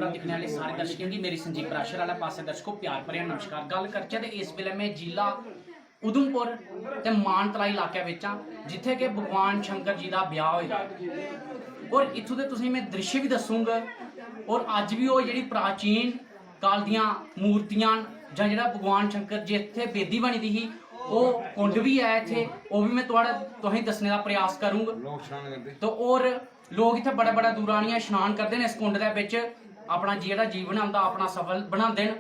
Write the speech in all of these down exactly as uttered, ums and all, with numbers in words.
दिक्खने आह्ले सारे दर्शकें गी मेरी संजीव पराशर आह्ले पासै दर्शको प्यार भरेआ नमस्कार। गल्ल करचै ते इस बेल्लै में जिला उधमपुर ते मान तलाई इलाके बिच आं, जित्थै कि भगवान शंकर जी दा ब्याह् होए दा ऐ। और इत्थूं दे तुसेंगी में दृश्य बी दस्सूंगा। और अज्ज बी ओह् जेह्ड़ी प्राचीन काल दियां मूर्तियां न जां जेह्ड़ा भगवान शंकर जित्थै बेदी बनी दी ही, ओह् कुंड बी ऐ इत्थै, ओह् बी में थुआढ़े, तुसेंगी दस्सने दा प्रयास करूंगा। लोक स्नान करदे। ते और लोक इत्थै बड़ा बड़ा दूरा आनियै स्नान करदे न इस कुंड दे बिच, अपना जेह्ड़ा जीवन ऐ उं'दा अपना सफल बनांदे न।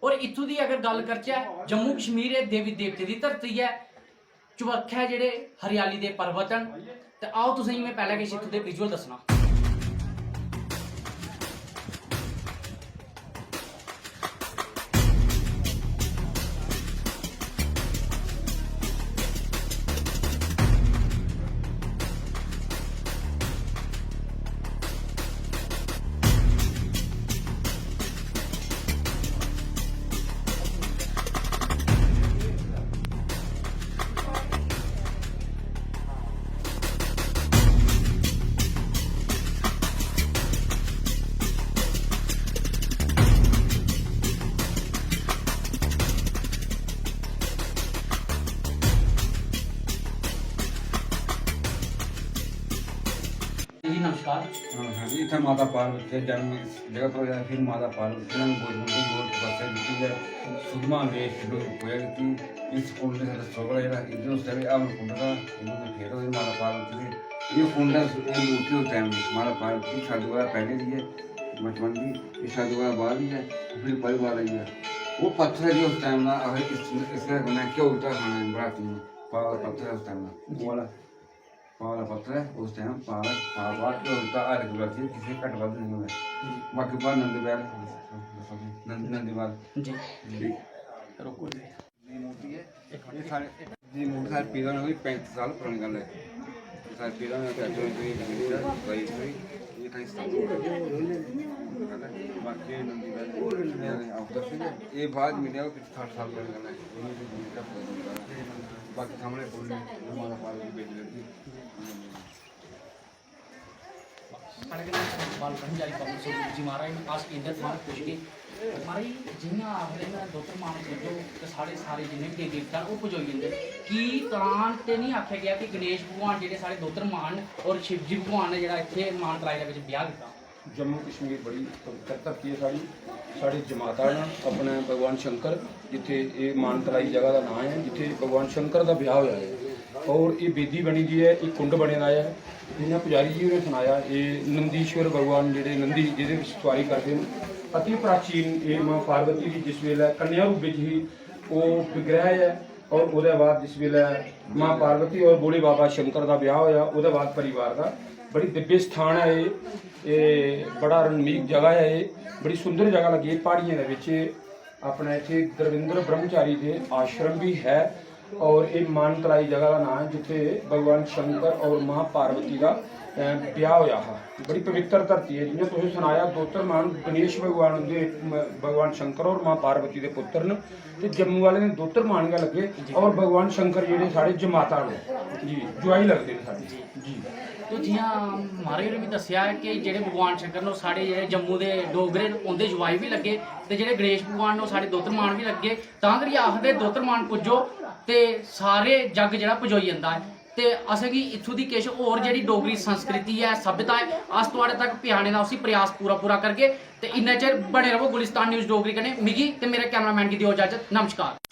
और इत्थूं दी अगर गल्ल करचै, जम्मू कश्मीर एह् देवी देवते दी धरती ऐ, चबक्खै जेह्ड़े हरियाली दे पर्वत न। ते आओ तुसेंगी में पैह्लें किश इत्थूं दे विजुअल दस्सना। जी, नमस्कार। हाँ, हाँ जी, इत्थै माता पार्वती दा जन्म इस जगह पर होया, फिर माता पार्वती ने बोझ मंडी होर तपस्या कीती ऐ, सुद्धमहादेव शिव पूजा कीती। इस कुंड दे रस्ते कोला जेह्ड़ा इद्धर उस टाइम हवन कुंड था, इद्धर कोई फेर होई माता पार्वती दे। ये कुंड ऐ, ये मूर्ति उस टाइम दी माता पार्वती दी शादी कोला पैह्ले दी ऐ, बचपन दी, ये शादी कोला बाद दी ऐ, फिर परिवार आई ऐ। वो पत्थर है जी उस टाइम दा, आखर इस, इस तरह कन्नै घ्यो दा खाना है बराती ने, पागल पत्थर है उस टाइम दा, वो वाला। पाला पत्थर है, उस टाइम पाला, पाला, पाला, तो होता हर एक व्यक्ति किसी घट बद नहीं हुआ। जी। बाकी बाहर नंदी बैल, नंद-, नंदी बैल। जी। जी। रुको जी। ये मूर्ति है, ये सारे, ये मूर्ति सारे पीला में कोई पैंतीस साल पुरानी गल है। ये सारे पीला में कोई अठवीं, कोई, कोई, कोई, ये कहीं स्थापित हो गया। बाकी नंदी बैल, ये आप दस, ये बाद में क्या, साठ साल पुरानी गल है। बाकी सामने पुल है, माता पार्वती की बेटी रहती है। साढ़े कन्नै बाल ब्रह्मचारी पवन सिंह जी महाराज न, अस इंदे थमां पुच्छगे। महाराज, जि'यां आखदे न, दोतर मान पूजो ते साढ़े सारे जिन्ने बी देवी देवता न, ओह् पजोई जंदे। की तां ते निं आखेआ गेआ कि गणेश भगवान जेह्ड़े साढ़े दोतर मान न और शिवजी भगवान ने जेह्ड़ा इत्थै मान तलाई दे बिच ब्याह् कीता? जम्मू कश्मीर बड़ी पवित्र धरती ऐ साढ़ी। साढ़े जमाता न अपने भगवान शंकर, जित्थै एह् मान तलाई जगह दा नांऽ ऐ, जित्थै भगवान शंकर दा ब्याह् होआ ऐ। और एह् बेदी बनी दी ऐ, एह् कुंड बने दा ऐ। जि'यां पुजारी जी होरें सनाया, एह् नंदीश्वर भगवान जेह्ड़े नंदी जेह्दे बिच सुआरी करदे न, अति प्राचीन एह् मां पार्वती दी जिस बेल्लै कन्या रूप बिच ही, ओह् विग्रह ऐ। और ओह्दे बाद जिस बेल्लै मां पार्वती और भोले बाबा शंकर दा ब्याह् होआ, ओह्दे बाद परिवार दा बड़ी दिव्य स्थान ऐ एह्। एह् बड़ा रमणीक जगह ऐ, एह् बड़ी सुंदर जगह लग्गी। एह् प्हाड़ियें दे बिच अपने इत्थै द्रविंद्र ब्रह्मचारी दे आश्रम बी है। और एह् मान तलाई जगह दा नांऽ ऐ, जित्थै भगवान शंकर और मां पार्वती दा, अ, ब्याह् होआ हा। बड़ी पवित्र धरती ऐ। जि'यां तुसें सनाया, दोतर मान गणेश भगवान उं'दे, म-, भगवान शंकर और मां पार्वती दे पुत्र न। ते जम्मू आह्ले ने दोतर मान गै लग्गे। जी। और भगवान शंकर जेह्ड़े साढ़े जमाता न, जी, जुआई लगदे न साढ़े। जी। जी। तो जि'यां महाराज होरें बी दस्सेआ ऐ कि जेह्ड़े भगवान शंकर न, ओह् साढ़े जेह्ड़े जम्मू दे डोगरे न, उं'दे जुआई बी लग्गे, ते जेह्ड़े गणेश भगवान न, ओह् साढ़े दोतर मान बी लग्गे। तां करियै आखदे, दोतर मान पुज्जो ते सारे जग जेह्ड़ा पजोई जंदा ऐ। ते असेंगी इत्थूं दी किश होर जेह्ड़ी डोगरी संस्कृति ऐ, सभ्यता ऐ, अस थुआढ़े तक पजाने दा उसी प्रयास पूरा पूरा करगे। ते इन्ने चिर बने रवो गुलिस्तान न्यूज़ डोगरी कन्नै। मिगी ते मेरे कैमरामैन गी देओ इजाजत। नमस्कार।